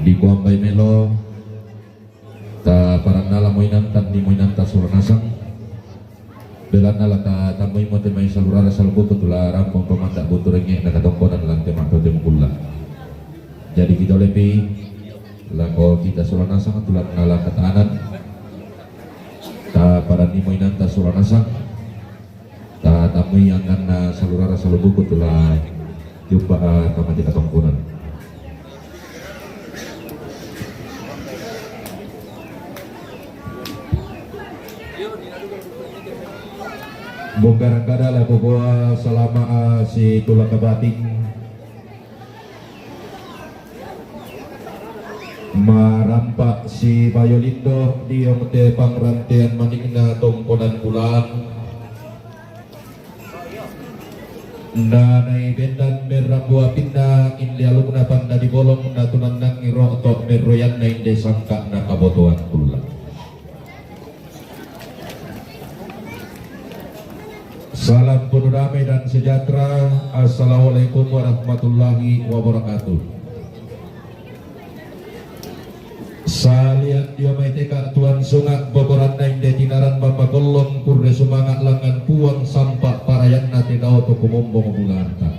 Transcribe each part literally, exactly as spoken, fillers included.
Di kuambai melo, ta parannala moinanta ni moinanta sola nasang. Belanna la ta tammui mo te mai salurara salubukku tu la rampong pemanda buturengnge na katongkonan lante matote mukulla. Jadi kita lepi lako kita sola nasang tulanna la katanan. Ta paranni moinanta sola nasang. Ta tammui angkanna salurara salubukku tu la jumpa, ah, tamati katongkonan. Bongkara kada la kukua salama, ah, si tulak kabating. Marampak si bayolindo diong te pangrantean maningna tongkonan bulan. Na nai bendan merrambu apinna indi alukna panda di bolong na tunannangi ro'to merroyanna inde sangka na kabotoan kulla. Salam penuh damai dan sejahtera. Assalamualaikum warahmatullahi wabarakatuh. Salian dio mai teka tuan sunga bokoranna inde tinaran bamba kollong kurre sumanga langan puang sampa parayanna te daoto kumombong bulanta.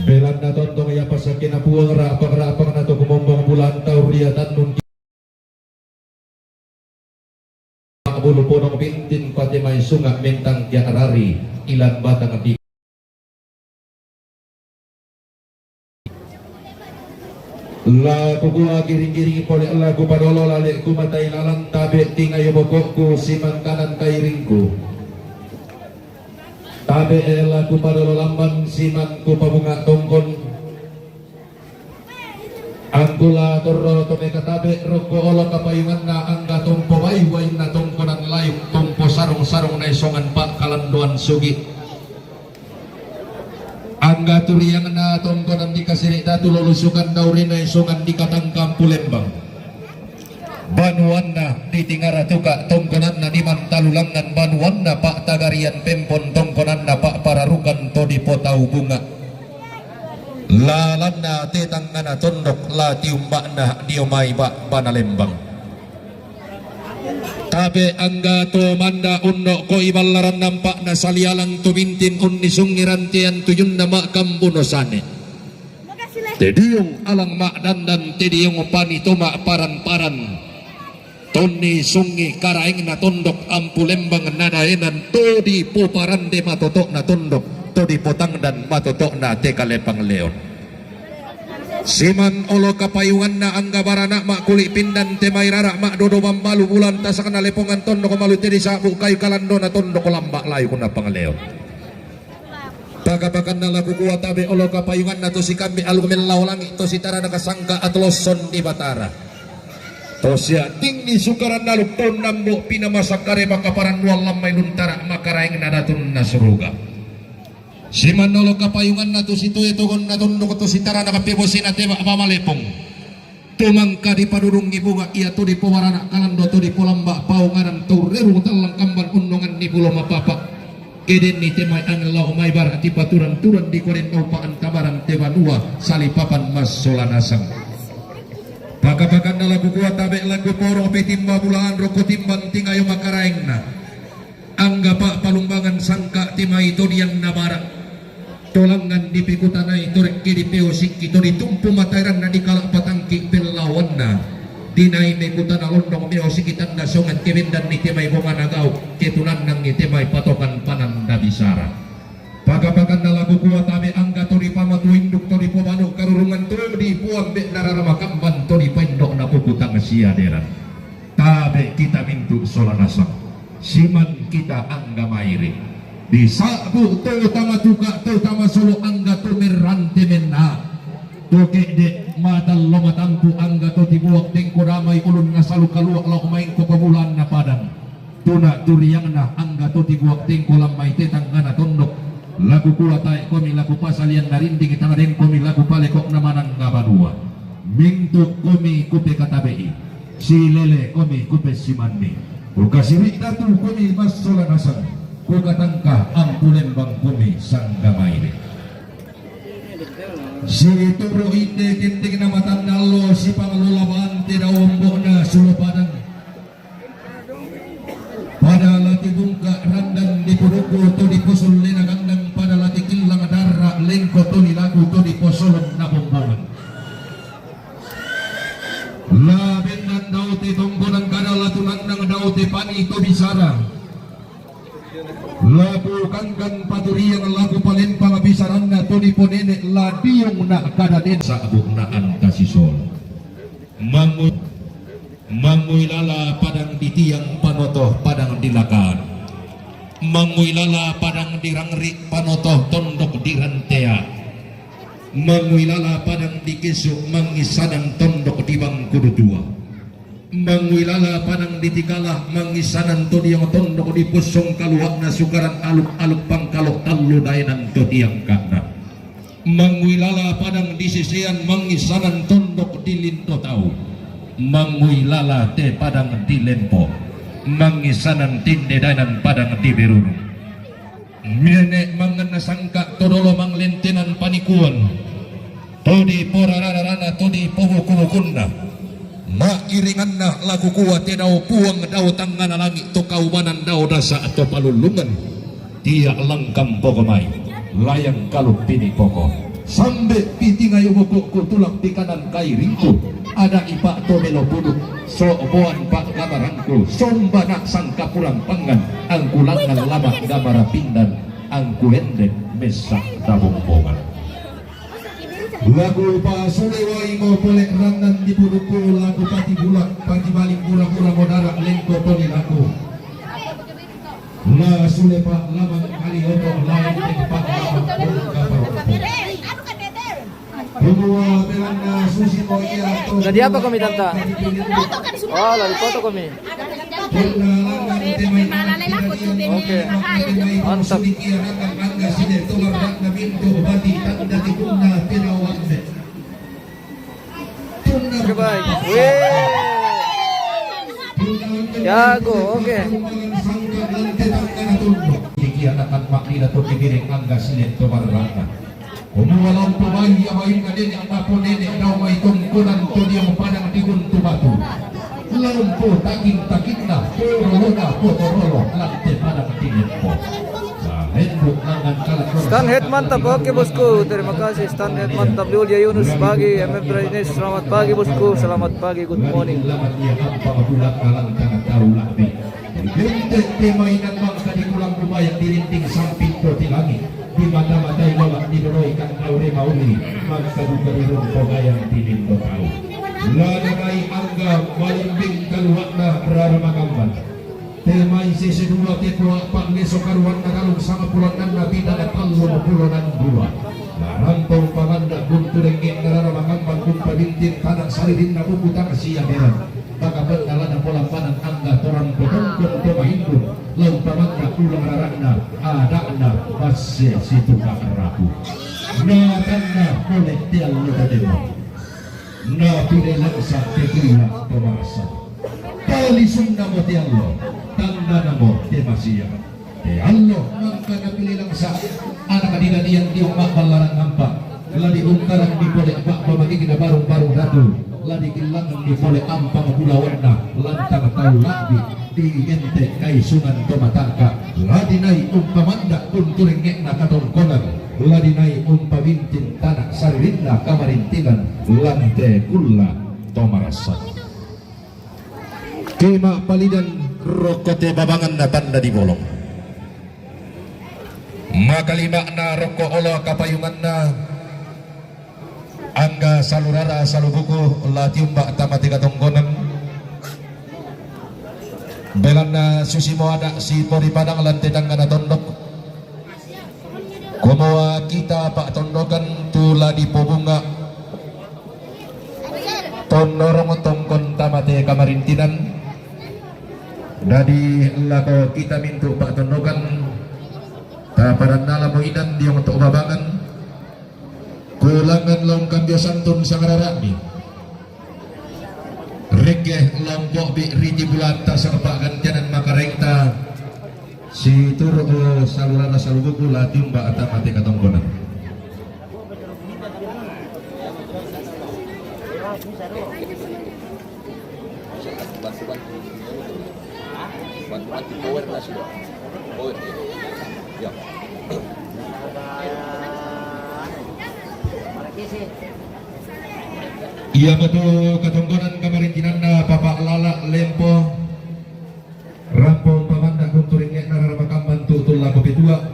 Belanna tontong ia pasakena puang rapang-rapang na to kumombong bulanta urria tannun bulu ponong bintin pate mai sunga mentang kia rari ilan batang di. La kukua giring-giring pole la kupadolo lale kumatai lalan tabe tingayo bokokku siman kanan kairingku. Tabe la kupadolo lamban siman kupabunga tongkon. Angkula torro to mekatabe rokko olo kapayunganna angga tompo bai wainna tongkonan layuk tompo sarung-sarung naisongan pa kalandoan sugi. Angga turiangna tongkonan di kasiri datu lolusukan daurina isongan di katangkang pulembang. Banuanna di tingara tuka tongkonanna di mantalulangan banuanna pak tagarian pempon tongkonanna pak pararukan to di potau bunga. Lalanna te tangngana tondok la tiumbakna dio mai bak bana lembang. Tabe angga to manda unno ko iballaran nampak na salialang to bintin unni sungi rantean tujunna makkambuno sane. Tediong alang makdandan tediong pani to makparan-paran. Tonni sungi karaengna tondok ampu lembang nadaenan to dipoparande matotokna tondok to dipotangdan matotokna te kalepang leon. Siman olo kapayunganna angga barana makkuli pindan te mairara makdodo bambalu bulan tasakna lepongan tondok malu te disabu kayu kalandona tondok lambak layu kuna pangleon. Paka-pakanna laku kua tabe olo kapayunganna to sikambi alu mellau langi to sitara nakasangka atolosson di batara. To siating ni sukaran aluk to nambo pinamasakkare makaparan dua lammai luntara makaraengna datunna suruga. Siman olo kapayunganna tu sitoe togonna tondok tu sitara nakappebosina teba pamalepong. Tumangka dipadurungi bunga ia tu dipowarana kalando tu dipolamba paunganan tu reru tallang kamban unnongan ni pulo mapapa. Kedenni temai angin lau mai bara tipaturan-turan di koden naupa antabaran te banua salipapan massola nasang. Paka-pakanna laku kua tabe laku poro petimba bulaan roko timbang tingayo makaraengna. Angga pa palumbangan sangka timai to diang nabara. Tolangan dipekutanai to rekke dipeosikki to ditumpu matairanna dikala patangki pellawanna. Dinai mekutana londong meosikki tanda songan kebendan ni temai bongana gau ketunannangi temai patokan pananda bisara. Paka-pakanna laku kua tabe angga to dipamatu induk to dipobanu karurungan to dipuambe narara makamban to dipaindok napuku tang siaderan. Tabe kita mintu sola nasang. Siman kita angga mairi. Disabu to tama tuka to tama solo angga to merrante menna. To kedde matallo matampu angga to tibuak tengko damai ulun nasalu kaluak lao maingko pamulaan na padang. Tuna turiangna angga to tibuak tengko lammai tetangngana tondok. Laku kua tae komi laku pasalian narinding tang den komi laku palekok na manang na banua. Mintu komi kupekatabei. Silele komi kupesimanni. Kukasiri datu komi massola nasang. Kukatangka ampu lembang komi sanggamaini. Situru' inde kinting na matandallo sipangalola bante dao ombo'na sulo padang. Pada la tibungka' randang dipudukku to diposollena gandang, pada la tikillang darra lengko to dilaku to diposolonna bombongan. La bendan dao te tongkonan kada la tunannang dao te pani to bisara. La pukangkan paturiang la kupalempang bisaranna to diponene' la diungna kada den sa'bu'na anta sisolo. Mangu-, manguilala padang di tiang panoto padang di lakan. Manguilala padang di rangri' panoto tondok di rantea. Manguilala padang di kesu' mangissanan tondok di bangkudu tua. Manguilala padang di tikala mangissanan to diong tondok di pussong kalua'na sukaran aluk-aluk pangkalo tallu daenan to diangka'na. Manguilala padang di sesean mangissanan tondok di lindo tau. Manguilala te padang di lempo mangissanan tinde daenan padang di berurung. Minene' mangnganna sangka' to dolo manglentenan panikuan, to diporararana to dipobuku-bukunna. Ma'iringanna la kukua te dao puang dao tangngana langi' to kaubanan dao dasa' to palullungan. Tia' langkang poko mai, layang kaluppini poko. Sambe' pitingayu buku'ku tulak pikanan kairingku. Ada'i pa' to melo pudu', so'boan pa' gamarangku, sombana' sangkapurang pangngan, angkulangngan lama' gamara pindan, angkuende' messa' dabombongan. Laku pasule waimo pole rannan dipudukku, laku patibula', patibalik mura-mura modara' lengko toli laku. La sule pa' lamang kali oto lain pa' lamang pun kaparokko. Jadi apa kami, Tanta? Oh, lagi foto kami. Oke. Mantap. Oke, baik. Wih. Jago, oke. Kumua lompo baia bainna nene' naponene' dao mai tongkonan to diong padang di Buntu Batu. Lompo taking-takingna, porolona potorolo lan te padang di Lempo. Stand head mantap, oke bosku, terima kasih stand head mantap. Dul Yunus pagi, M M Brightness, selamat pagi bosku, selamat pagi, good morning. Bente' te mainan bangka di kulang kubayang, di rinting samping to ti langit, di mata-matai bawa di doroi kan aure mauli, mangka buka di rompo gayang di lindo tau. La danai angga malimbing kalua'na rara makamban. Te mai sese dua te kua pa'leso karuanna galung sangpulo annanna bidana tallu pulo nan dua. Narantong pamanda' buntu lengnge'na rara makamban umpabintin tana' saririnna buku tang sia beran. Maka benda lada pola panan angga torang potongkon to maindung, lau pamanda' ulang rara'na, ada'na basse situka' rapu. Na tanna pole te allo totemo. Na pile laksa te kila to marasa. Talisunna mo te allo, tandana mo te masia. Te allo mangka napile laksa, anak dinadian dio ma'ballarang ampa. La dibungkarang mi pole ba'ba magigina barung-barung datu. La dikillangan mi pole ampang bulawanna, lantang tau la'bi. Di ente kaisungan to mataka. La dinai umpamanda' buntu lengnge'na katongkonan. La dinai umpabintin tana' saririnna kamarintinan, lan te kulla to marasa. Kema palidan rokko te babanganna tanda di bolong. Makalima'na rokko olo kapayunganna angga salurara salubuku la tiumba tama te katongkonan. Belanna susi mo ada' si pori padang lan te tangngana tondok. Kumua kita pa'tondokan tu la dipobunga' tonnorong tongkon tama te kamarintinan. Dadi lako kita mintu' pa'tondokan, taparannala mo inan diong to babangan. Kulangan long kambio santun sangarara'mi. Rekke lompo'bi riti bulanta sangpa'gantianan makaraengta. Situru' salurana salubuku la tiumba tama te katongkonan. Bantu-bantu. Bantu-bantu power na sudah. Power. Ya. Iya, betul, katongkonan kamarintinanna Papa Lala Lempo. Rampong pamanda kunturing ngena rara makamban tu tulla kopetua.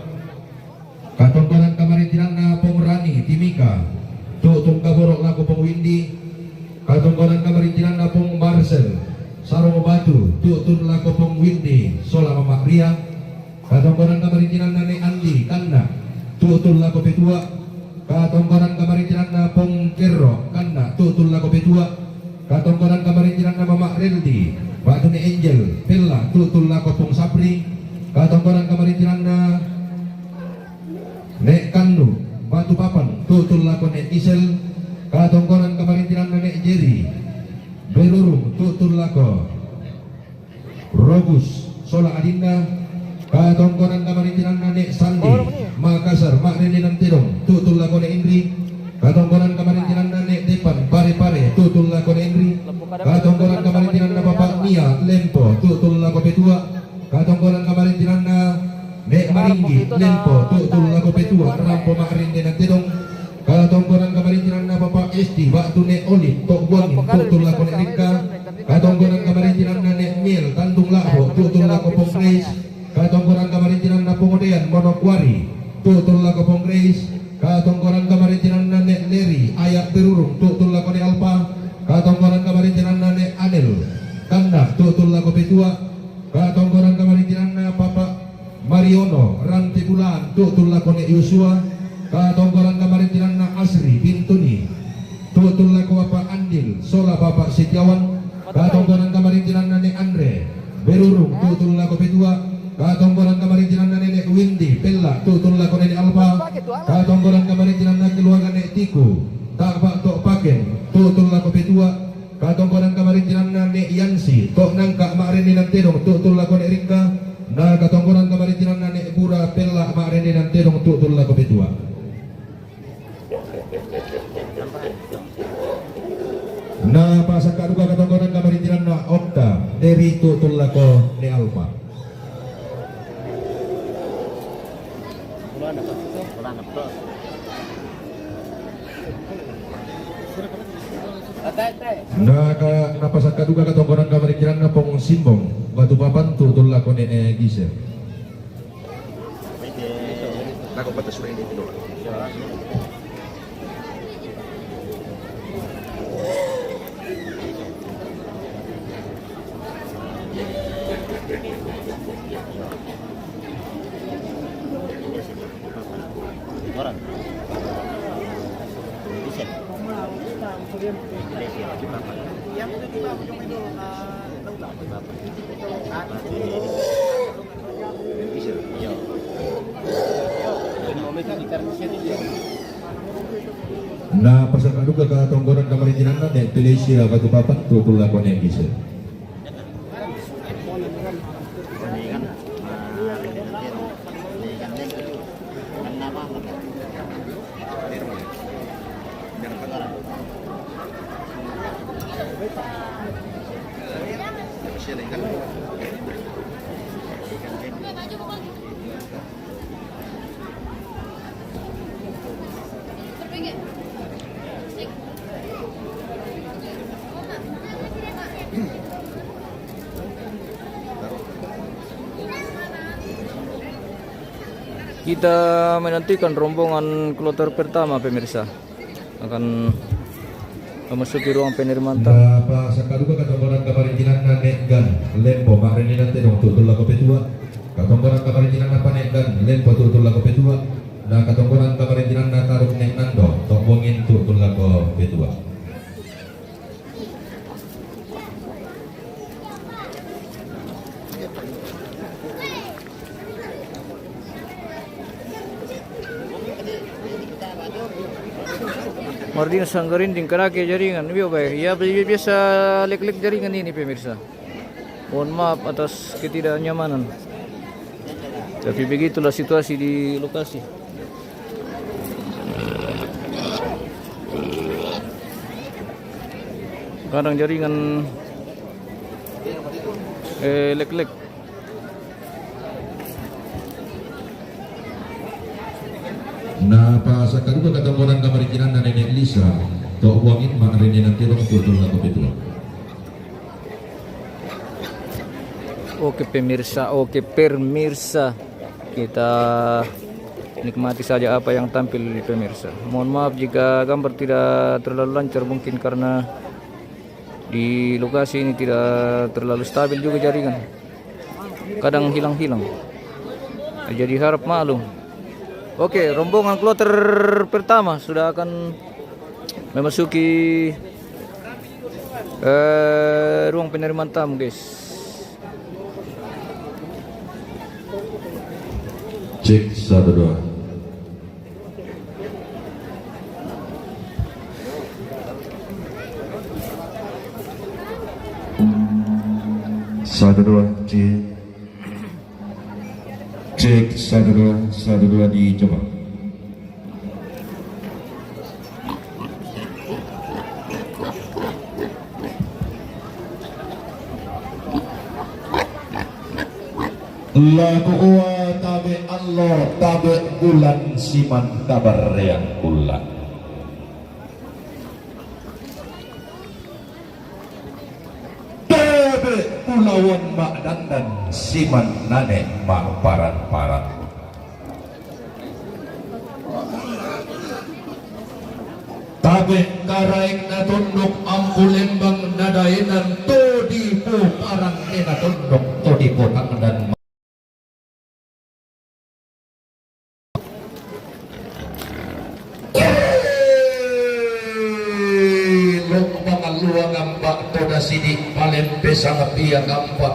Katongkonan kamarintinanna Pong Rani Timika, tu'tun kaboro' lako Pong Windy. Katongkonan kamarintinanna Pong Marcel Sarong Batu, tu'tun lako Pong Windy sola Mama Ria. Katongkonan kamarintinanna Ne' Andi Kanna, tu'tun lako Petua. Katongkonan kamarintinanna Pong Kerro Kanna, tu'tun lako Petua. Katongkonan kamarintinanna Mama Reldi batu Ne' Angel Pella, tu'tun lako Pong Sapri. Katongkonan kamarintinanna Ne' Kannu batu Papan, tu'tun lako Ne' Gisel. Katongkonan kamarintinanna Ne' Jeri Berurung, tu'tun lako Rogus sola adinna. Katongkonan kamarintinanna Ne' Sandi Makassar, ma'rennenan tedong, tu'tun lako Ne' Indri. Katongkonan kamarintinanna Ne' Depan Pare-Pare, tu'tun lako Ne' Indri. Katongkonan kamarintinanna Papa Nia Lempo, tu'tun lako Petua. Katongkonan kamarintinanna Ne' Maringgi Lempo, tu'tun lako Petua, rampo ma'rennenan tedong. Katongkonan kamarintinanna Papa Esti batu Ne' Olip to' Buangin, tu'tun lako Ne' Rikka. Katongkonan kamarintinanna Ne' Miel Tanjung La'bo, tu'tun lako Pong Reis. Katongkonan kamarintinanna Pong Dean Monokuari, tu'tun lako Pong Reis. Katongkonan kamarintinanna Ne' Leri Aya Berurung, tu'tun lako Ne' Alpa. Katongkonan kamarintinanna Ne' Anel Kanna, tu'tun lako Petua. Katongkonan kamarintinanna Papa Mariono Ranti Bulan, tu'tun lako Ne' Yosua. Katongkonan kamarintinanna Asri Bintuni, tu'tun lako Papa Andil sola Papa Setiawan. Katongkonan kamarintinanna Ne' Andre Berurung, tu'tun lako Petua. Katongkonan kamarintinanna Nene' Windy Pella, tu'tun lako Nene' Alpa. Katongkonan kamarintinanna keluarga Ne' Tiku Ta'ba to' Paken, tu'tun lako Petua. Katongkonan kamarintinanna Ne' Yansi to' Nangka ma'rennenan tedong, tu'tun lako Ne' Rikka. Na katongkonan kamarintinanna Ne' Bura Pella ma'rennenan tedong, tu'tun lako Petua. Na pasakka duka katongkonan kamarintinanna Okta Deri, tu'tun lako Ne' Alpa. Na ka, na pasakka duka katongkonan kamarintinanna Pong Simbong batu Papan, tu'tun lako Nene' Gisel. Nako pata sura ini dulu. Orang. Bisa. Yang itu di bawah, ujung itu, eh, Na pasakka duka katongkonan kamarintinanna Ne' Felicia batu Papan, tu'tun lako Nene' Gisel. Kita menantikan rombongan kloter pertama, pemirsa, akan memasuki ruang penerimaan tamu. Na pasakka duka katongkonan kamarintinanna Ne' Gan Lempo, ma'rennenan tedong, tu'tun lako Petua. Katongkonan kamarintinanna pa Ne' Gan Lempo, tu'tun lako Petua. Na katongkonan kamarintinanna Taruk Ne' Nando to' Buangin, tu'tun lako Petua. Mardin Sanggarin dingkarake jaringan. Bio, bae. Ya, bi-, biasa lek-lek jaringan ini, pemirsa. Mohon maaf atas ketidaknyamanan. Tapi begitulah situasi di lokasi. Kadang jaringan, eh, lag-lag. Na pasakaduga katambonan kamarikinan na Nenek Lisa, to buangin ma rene nanti dong tutul na kopitua. Oke pemirsa, oke pemirsa. Kita nikmati saja apa yang tampil, pemirsa. Mohon maaf jika gambar tidak terlalu lancar, mungkin karena di lokasi ini tidak terlalu stabil juga jaringan. Kadang hilang-hilang. Jadi harap maklum. Oke, rombongan kloter pertama sudah akan memasuki, eh, ruang penerimaan tamu, guys. Cek, satu, dua. Satu, dua, cek. Cek, satu, dua, satu, dua, dicoba. Laku ua tabe allo, tabe bulan, siman tabarreang bulan. Tabe pulawan ma dandan, siman nane ma paran-paran. Tabe Karaeng na tondok, Ampu Lembang na daenan, to dipoparan te na tondok, to dipotangdan. Lo pangaluang ampa to dasidi palempe sangapia kampa.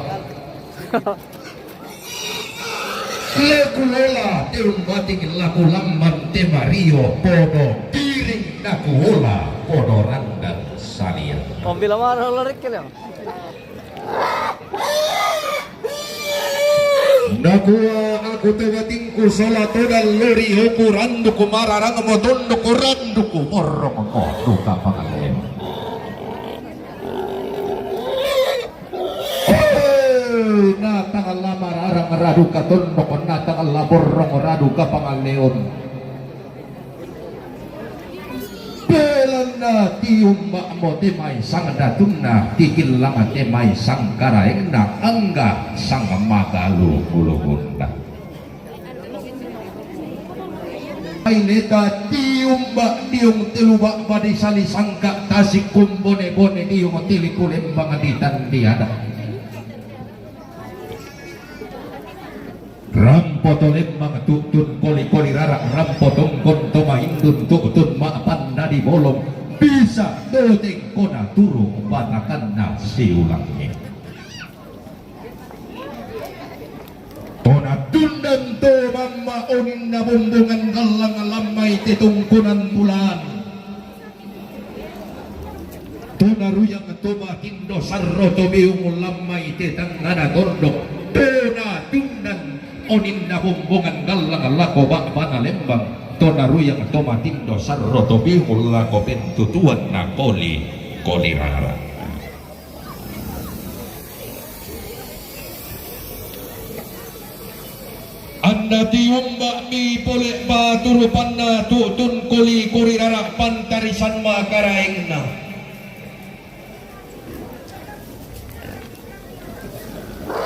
Laku ola te umbating, laku lamban te mario, podo piring naku ola, podo randan salian. Pambila marah ola rekkel ya. Nakua aku te batingku sola todan lori oku randuk mararang mo tondok randuk borrong mo duka pangalem. Natang la mararang raduka tondok, natang la borrong raduka pangaleon. Belanna tiumba mo te mai sang datunna, tikillang te mai sang karaengna, angga sang magalu-gulugunda. Ai neta tiumba diung teluba badi sali sangka tasik kumbone-bone diung tiliku lembang di tandiada. Rampo to lembang tu'tun koli-koli rara, rampo tongkon to mahindun tu'tun ma'panna di bolong, bisa to tengkona turu batakanna siulangi. Tona tundan to mamma oninna bombongan gallang lammai te tongkonan bulan. Tona ruyang to matindo sarro to biung lammai te tangngana tondok. Tona tundan oninna bombongan gallang lako ba'bana lembang. Tona ruyang to matindo sarro to biung lako pentutuanna koli, koli rara. Anna tiumba'mi pole paturupanna tu'tun koli-koli rara pantarisan makaraengna.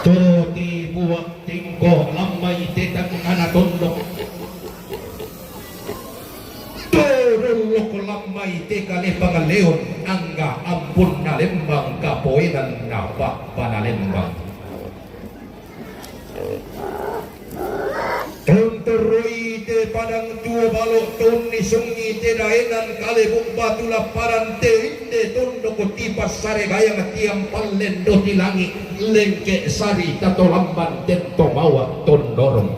To tibua tingko lammai te tangngana tondok. To rullok lammai te kale pangaleon, angga ampunna lembang kapoenanna ba'bana lembang. Tontorroi te padang tuo balo, tonni sungi te daenan kale bubba tu lapparan te inde tondok tipassare gayang tiang pallendo ti langi, lengke sari tato lamban tento mawa tondorong.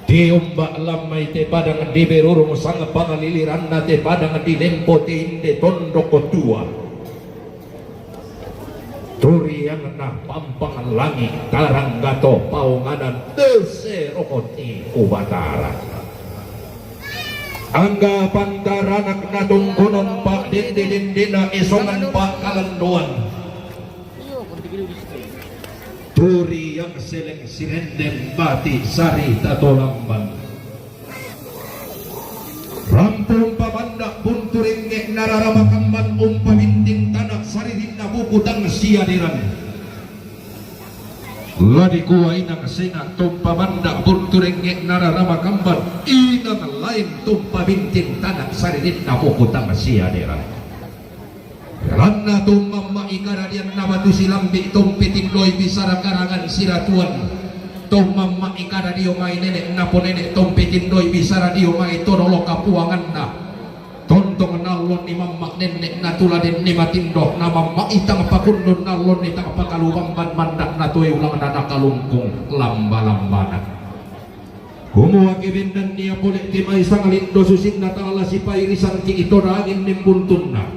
Tiumba lammai te padang di berurung sang pangaliliranna te padang di lempo te inde tondok tua. Turiangna pampang langi taranggato paunganan tese rokoti kubatara. Angga pantaranak na tongkonon pa Dendena esongan pakalandoan. Turi yang seleng sirenden bati sari tatolamban. Rampung pamanda bunturing nge nararama kamban umpa binting tanak saririnna buku tang siaderan. La dikua inang sena tumpa manda bunturing nge nararama kamban inang lain tumpa binting tanak saririnna buku tang siaderan. Lanna tummamma ikadadianna batu silambi tumpi tindoi bisara karangan siratuan. Tummamma ikada dio mai nene napo nene tumpi tindoi bisara dio mai todolo kapuanganna. Tontong nallonni mamma nenne natula denni matindo namamma itang pakundun nallonni tang pakalubamban manda natoi ulangna nakalungkung lamba-lambana. Kumua ke bendan nia pole ti mai sangalindo susinna tang la sipairisan ki itoda angin nimbuntunna.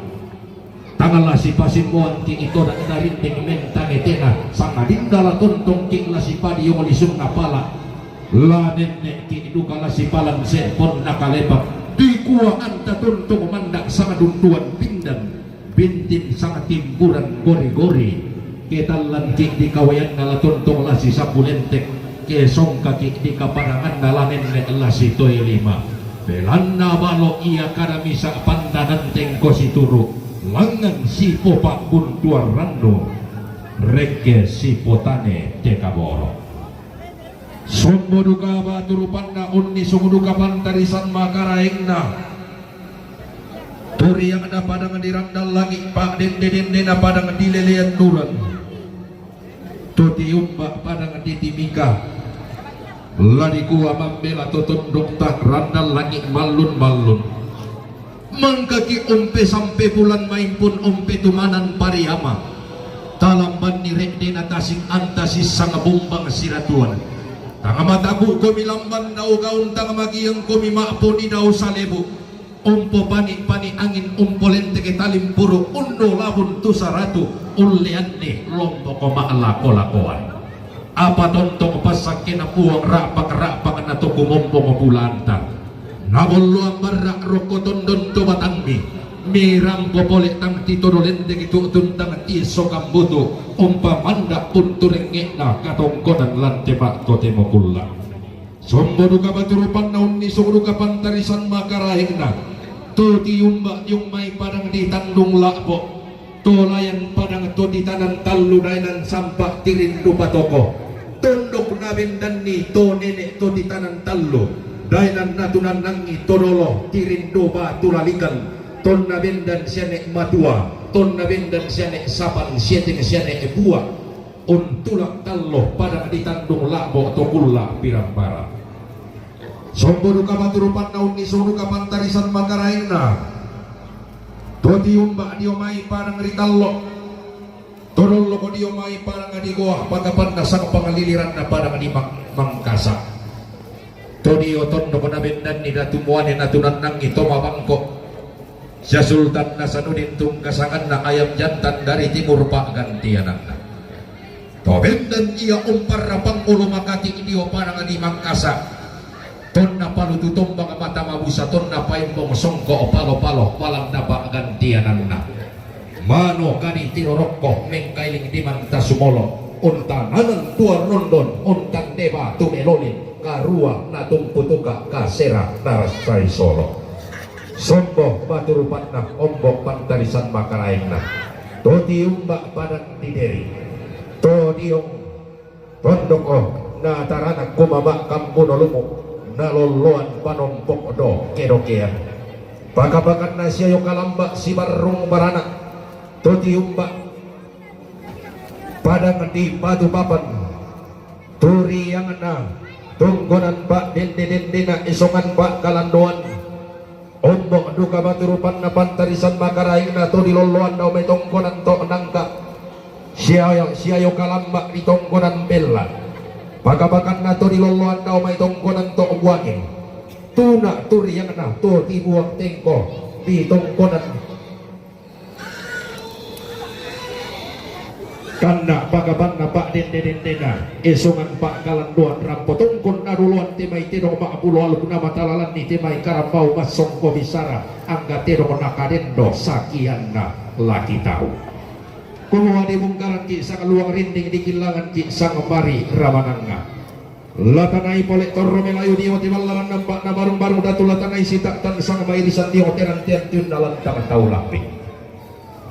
Tang la sipasimboan ki itoda darinding mentangetena sangadinda la tontong ki la sipadiong lisunna pala. La nenne ki duka la sipalan sepon nakalepak. Dikua anta tontong manda sangadunduan bindan. Bintin sanga timburan gori-gori. Ketallan ki di kawayanna la tontong la sisapu lentek. Kesongka ki di kaparanganna la nenne la sitoi lima. Belanna balo ia kada misa pandanan tengko situru. Langan sipopa buntuar rannu. Rekke sipotane tekaboro. Sombo duka batu rupanna unni songo duka pantarisan makaraengna. Turiangna padang di randang langi, pa dende-dendena padang di lelean nuran. Toti umba padang di timika. La dikua mambela to tondokta randang langi mallun-mallun. Mangkaki umpe sampe bulan maimpun umpe tumanan pariama. Talambanni redena tasing anta sissang bumbang siratuan. Tanga matabu komi lamban dau gaun tanga magiang komi ma'poni dau salebu. Umpo pani-pani angin umpo lenteke talimpuru undo labun tu saratu ulleanni lompoko ma'lako-lakoan. Apa tontong passakkena puang ra'pak-ra'pak na to kumombong bulanta. Nabolloang barra rokko tondon to batangmi. Mirampo pole tang titodo lenteki tu'tun tang tisso kambutu. Umpa manda puntu rengnge'na katongkonan lante ma'totemo kulla. Sombo duka batu rupanna unnisung duka pantarisan makaraengna. Tu tiumba tiung mai padang di tandung la'bo. Tolayan padang to titanan tallu daenan sampa tirindu patoko. Tondok nabendanni to nene to titanan tallu. Daenan natunannangi to dolo tirindu batu lalikan. Tonna bendan siane matua. Tonna bendan siane sapan sieteng siane bua. Untulak tallo padang di tandung la'bo to kulla pirampara. Sombo duka batu rupanna unnisung duka pantarisan makaraengna. To tiumba dio mai padang ri tallo. To dolloko dio mai padang di goa pakapanna sang pangliliranna padang di mang-, mangkasa. To dio tondoko nabendanni datu muane natunannangi to mabangko. Sia Sultan Nasanudin tungkasanganna ayam jantan dari timur pa'gantiananna. To bendan ia umparra pangngulu makati dio padang di mangkasa. Tonna palutu tombang mata mabusa tonna paimbong songko palo-palo palanna pa'gantiananna. Mano kani tiro rokko mengkailing di manta sumolo. Untananang tua rondon untandeba tu melolin karua natumpu tuka kasera narassai solo. Sombo batu rupanna ombok pantarisan makaraengna. To tiumba padang di deri. To diong tondoko na taranak kumama kambuno lumu na lolloan panompok do kedokean. Pakapakanna siayo kalamba sibarrung barana. To tiumba padang di batu papan. Turiangna tongkonan ba dende-dendena esongan ba kalandoan. Ombok duka batu rupanna pantarisan makaraengna to dilolloan dao mai tongkonan to nangka. Siayo, siayo kalamba di tongkonan bella. Pakapakanna to dilolloan dao mai tongkonan to buangin. Tuna turiangna to tibuang tengko di tongkonan Kanna pakabanna pa'dende-dendena, esongan pa'kalandoan rampo tongkon nadoloan te mai tedong ma'bulo aluk na matalalanni te mai karambau massongko bisara, angga tedong nakadendo sakianna laki tau. Kumua dibungkaranki sang luang rinding, dikillanganki sang mari ramanangnga. Latanai pole torro melayu dio tiballaran nampa na barung-barung datu, latanai sita'tan sang mairisan dio teran tean tiunna lantang tau lappi.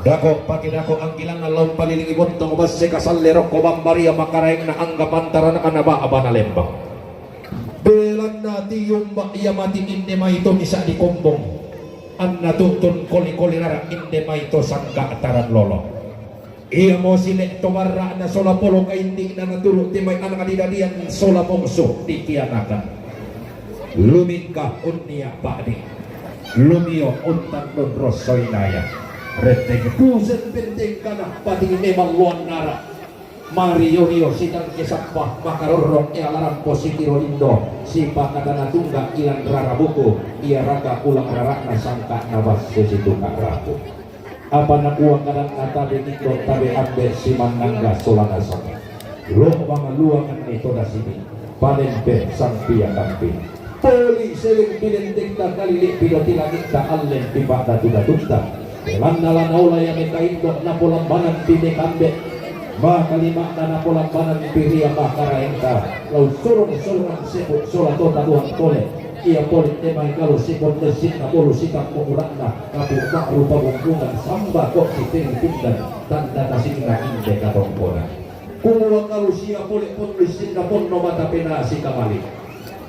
Dako pake dako anggilanna la umpalilingi bontong basse kasalle rokko bambaria makaraengna angga pantaranakna ba'bana lembang. Belanna tiumba ia mati inde mai to misa dikombong. Anna tu'tun koli-koli rara inde mai to sangka taran lolo. Iamo sile to barra'na sola polo kaindi'na naturu te mai anak didadian sola mongsu dikianakan. Lumingka unnia pa'di. Lumio untannun rosso inaya. Retteng pusen penteng kana pati memang luannara. Mario-rio sitangke sappa makarorrong e alarampo sitiro indo sipakatana tungga ilan rara buku ia raka ulang rara'na sangka'na basse situka rapu. Apa nakua kadanna tabe indo tabe ambe simannangga sola nasaba. Lo mangaluanganni to dasini. Panempe sang pia kampi. Poli seleng pilentengta kalili pidoti langikta allen pipa'datu-datuta. Belanna la naola ia mekaindo napolambanan pimekambe. Makalima'na napolambanan piria makaraengta. Lau sorong-sorongan sepu sola tota doang tole. Ia poli temai kalu sipon lessinna bolu sitammu ura'na kapu ma'rupa bumbungan samba kok siperi pindan tanda tasingna inde katongkona. Kumua kalu sia pole ponno issinna ponno mata penaa sikamali.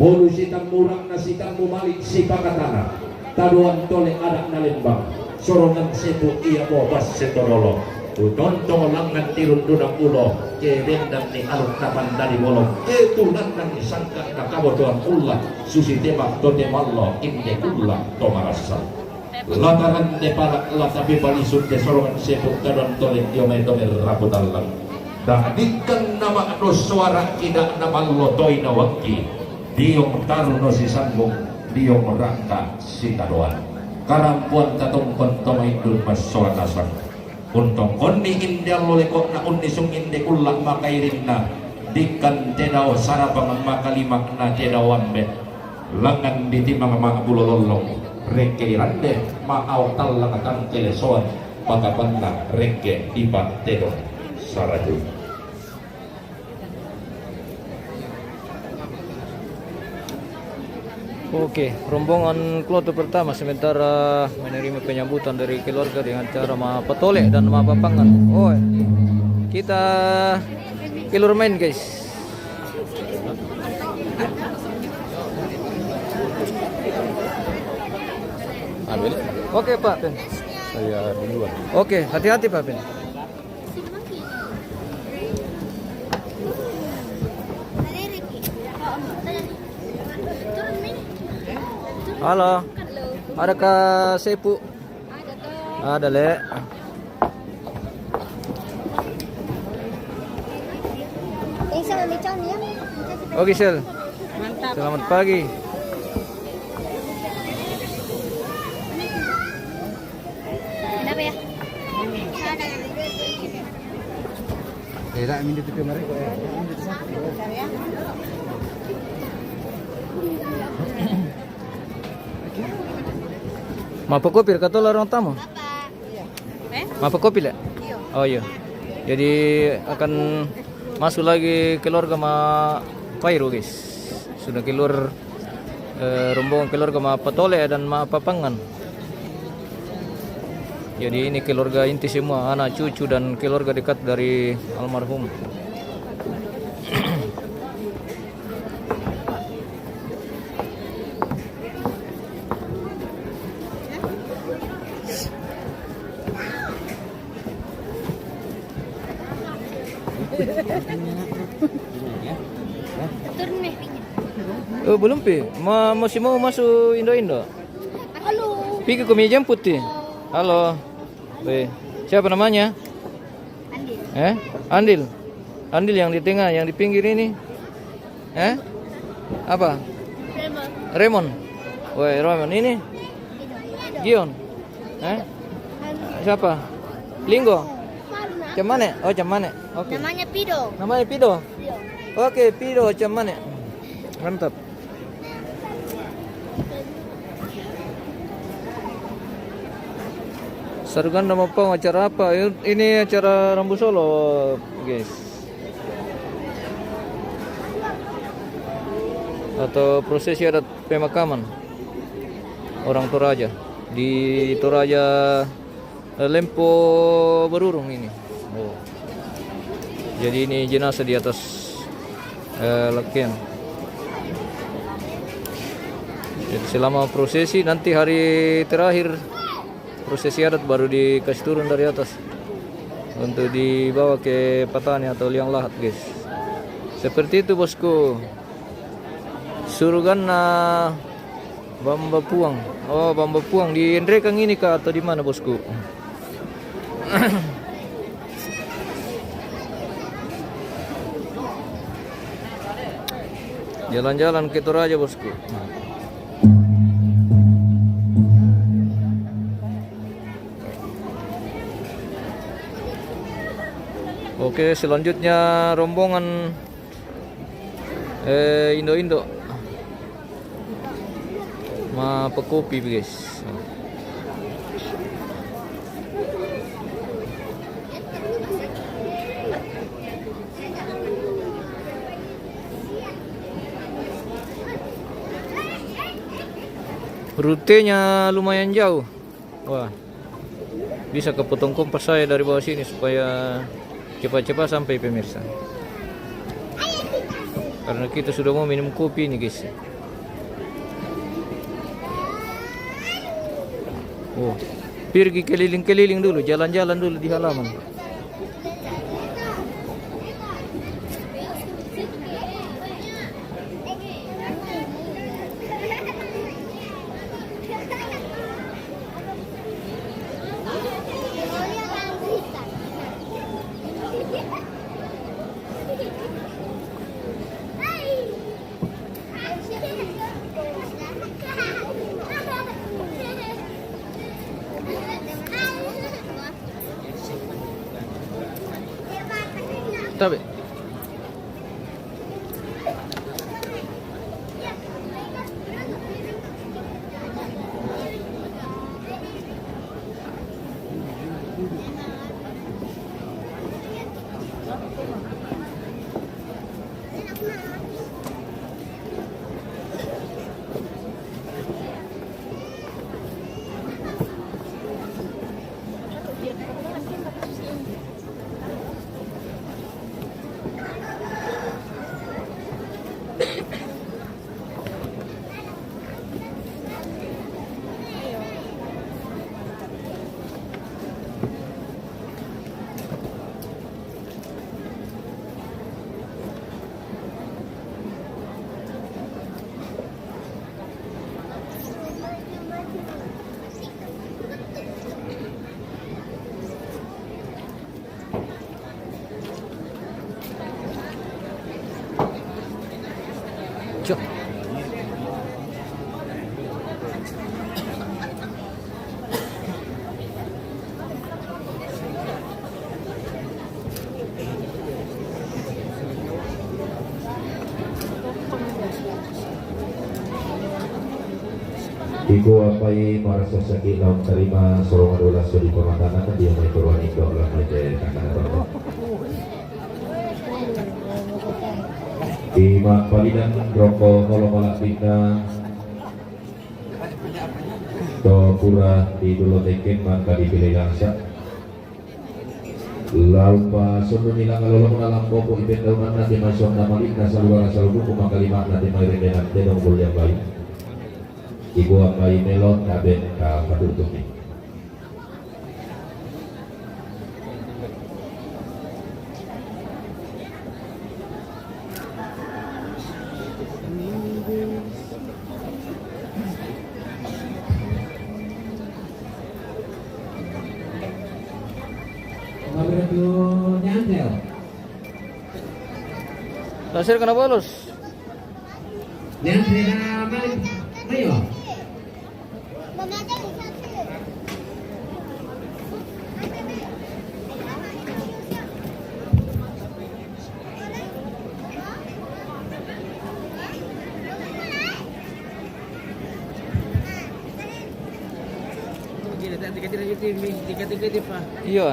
Polu sitammu ura'na sitammu mali sipakatana. Tadoan tole ada'na lembang. Sorongan sepu ia mo basse torolo. Tutontong langngan tirundunang ulo. Ke bendanni aluk tapandali bolong. Ke tulandanni sangka nakabotoan ulla. Susi tebak to temallo inde kulla to marassa. Lataran de pala latapi palisu de sorongan sepu kadon tole dio mai tole rapu tallang. Dah dikkan nama dos suara kida nama lo toi na wakki. Diong taru no si sambung, diong rangka si kadoan. Karampuan tatongkon toma indul mas sola nasang. Untong konni inde allo lekokna unnisung inde kulla makairinna. Dikkan tedao sarapang makalimakna tedao ambe. Langngan ditimang ma'bulo lollong, rekke irande, ma'au tallang tangkele soan, pakapanna rekke ipa tedong saraju. Oke, rombongan kloter pertama sementara menerima penyambutan dari keluarga dengan cara mapatole dan mapapangan. Oh, kita keluar main, guys. Ambil. Oke, Pak Pen. Saya duluan. Oke, hati-hati, Pak Pen. Halo. Adakah sepu? Ada, Le. Oke, Sel. Selamat pagi. Kenapa ya? Tidak, minum itu kemarin kok ya. Mapakopir katola orang tamu? Eh? Mapakopir ya? Iya. Oh iya. Jadi akan masuk lagi keluarga ma Pairu, guys. Sudah keluar, eh, rombongan keluarga ma Patole dan ma Papangan. Jadi ini keluarga inti semua, anak cucu dan keluarga dekat dari almarhum. Oh, belum pi. Ma, masih mau masuk Indo-Indo? Halo. Pigi kami jemput ti. Halo. Weh, siapa namanya? Andil. Eh? Andil. Andil yang di tengah, yang di pinggir ini. Eh? Apa? Raymond. Raymond. Weh, Raymond ini. Gion. Eh? Siapa? Linggo. Cemane? Oh, cemane. Oke. Namanya Pido. Namanya Pido? Pido. Oke, Pido cemane. Mantap. Saruganda Mopong, acara apa? Ini acara Rambu Solo, guys. Atau prosesi adat pemakaman orang Toraja di Toraja, eh, Lempo Berurung ini. Oh. Jadi ini jenazah di atas, eh, lakean. Jadi selama prosesi, nanti hari terakhir prosesi adat baru dikasih turun dari atas untuk dibawa ke Patani atau Liang Lahat, guys. Seperti itu, bosku. Suruganda Bamba Puang. Oh, Bamba Puang di Enrekang ini kah atau di mana, bosku? Jalan-jalan ke Toraja, bosku. Oke, selanjutnya rombongan, eh, indo-indo ma pekopi, guys. Rutenya lumayan jauh. Wah, bisa kepotong kompas saya dari bawah sini supaya cepat-cepat sampai, pemirsa. Karena kita sudah mau minum kopi ini, guys. Oh, pergi keliling-keliling dulu, jalan-jalan dulu di halaman. Tabe. Iko apai marasa saki lawan tarima sorongan ulas di pamatanan dia mai turuan indo lah mai te tangkana baru. Ima palidan roko molo malak pinda to pura di dulo teken mangka dipilih langsa. Lalu pa sondu ni langa lolomuna lambopo ipen daunanna di masonna malikna saluara salubuku mangkalimakna di mairendenan tedong bulian bayu. Iku apai melon kaben ka patutupi. Pasir kena bolos. Nyantel na malik. Ayo. Iyo.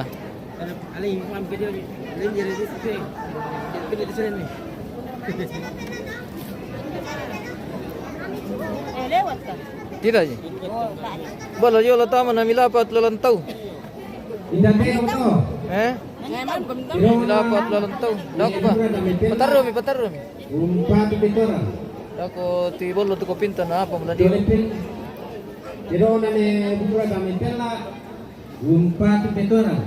Alai, paham ke dia? Lain dia rezeki. Dia pilih di sini. Eh, lewat kah? Tidak ji. Oh, tak ada. Bala yo la tama na milapat lalantau. Inda tero to. Eh? Memang belum tahu. Milapat lalantau. Dako pa. Patarro mi, patarro mi. Umpatu petoran. Dako ti bolo tu ko pinta na apa mulani. Tero na ne bukura kami pela. Umpatu petoran.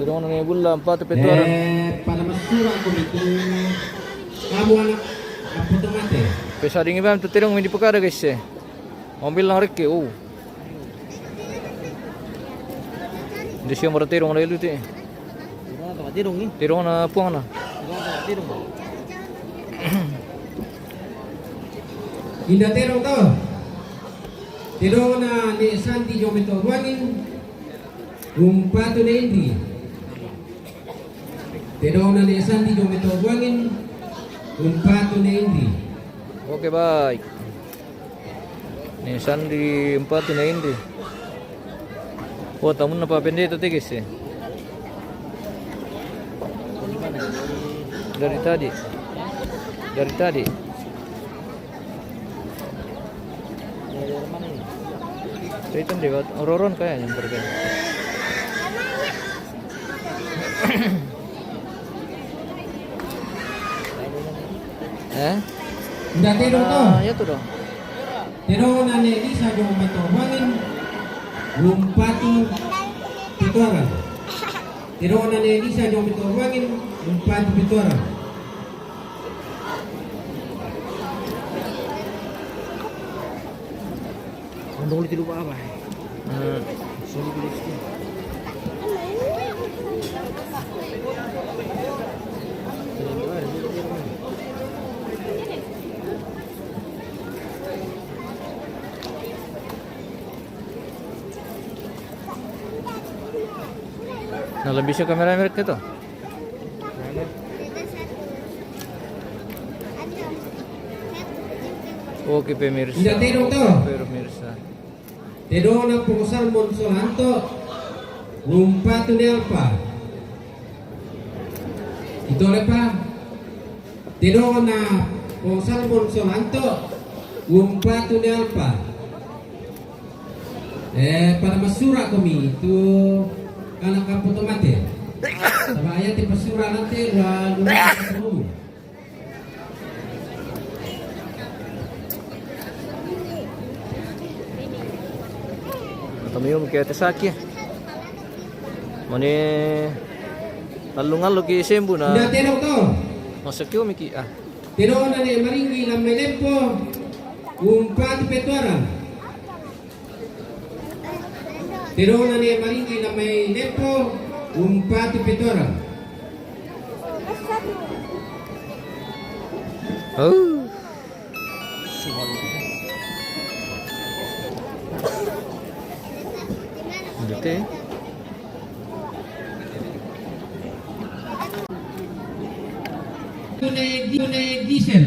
Tero na ne bulla, umpatu petoran. Eh, pada masura ko itu. Kamu anak apa tu mate? Pesa dingin bam tu terong mi di pekara guys eh. Ambil lang reke, oh. Di siya maratirong na iluti. Tirong na puang na. Inda terong to. Tero na ne Santi jomito buangin. Umpatu ne Indri. Tero na ne Santi jomito buangin. Umpatu ne Indri. Oke, baik. Ne Sandi, umpatu ne Indri. Oh, tamun na pa pendeta tegese. Dari tadi. Dari tadi. Dari tadi, Roron kayaknya yang pergi. Eh? Inda tero to. Ah, ya tu dong. Tero na ne Lisa jomito buangin. Umpatu petoran. Tero na ne Lisa jomito buangin. Umpatu petoran. Ang dungol ti lupa apa? Hmm. Na lebih sa kamera merek itu. Oke, pemirsa. Inda tero to. Pemirsa. Tero na pong Salmon Solanto. Umpatu ne Alpa. Ito le pa. Tero na pong Salmon Solanto. Umpatu ne Alpa. Eh, pada masura ko mi tu kana kapoto mate. Saba aya ti pasura nate la lu. Mata miyo mi ki ate saki. Mane alung-alung ki sembu na. Inda tero to. Masa kiyo mi ki ah. Tero na ne Maringgi lamai leppo. Umpatu petoran. Tero na ne Maringgi lamai leppo, umpatu petoran. Oh. Dete. Tune, tune diesel.